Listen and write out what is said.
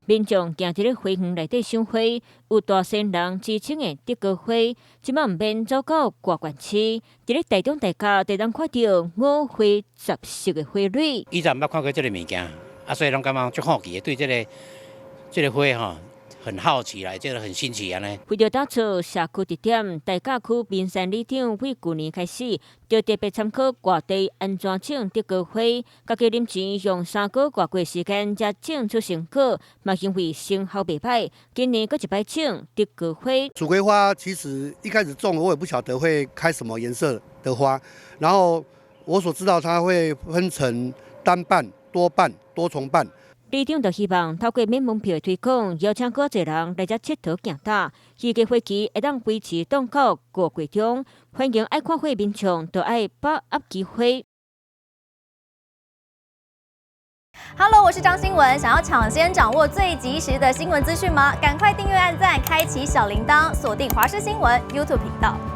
民眾行佇咧花園內底賞花，有大仙人之稱的竹篙花，這擺毋免走到外縣市，佇咧台中大甲就通看著五花十色的花蕊。以前毋捌看過這个物件，啊，所以攏感覺足好奇的，對這个花吼很好奇啦，這个很新奇按呢。為著打造社區特點，大甲區民山里長對舊年開始，就特別參考外地按怎種竹篙花，家己零錢用3個外月時間才種出成果，嘛認為成效袂歹。今年閣一擺種竹篙花。蜀葵花其實一開始種，我也不曉得會開什麼顏色的花，然後我所知道它會分成單瓣、多瓣、多重瓣。里長就希望透過免門票的推廣，邀請閣濟人來遮𨑨迌行搭，預計花期會當維持擋到5月中。歡迎愛看花民眾都愛把握機會。 Hello，我是張新聞，想要搶先掌握最及時的新聞資訊嗎？趕快訂閱、按讚、開啟小鈴鐺，鎖定華視新聞 YouTube 頻道。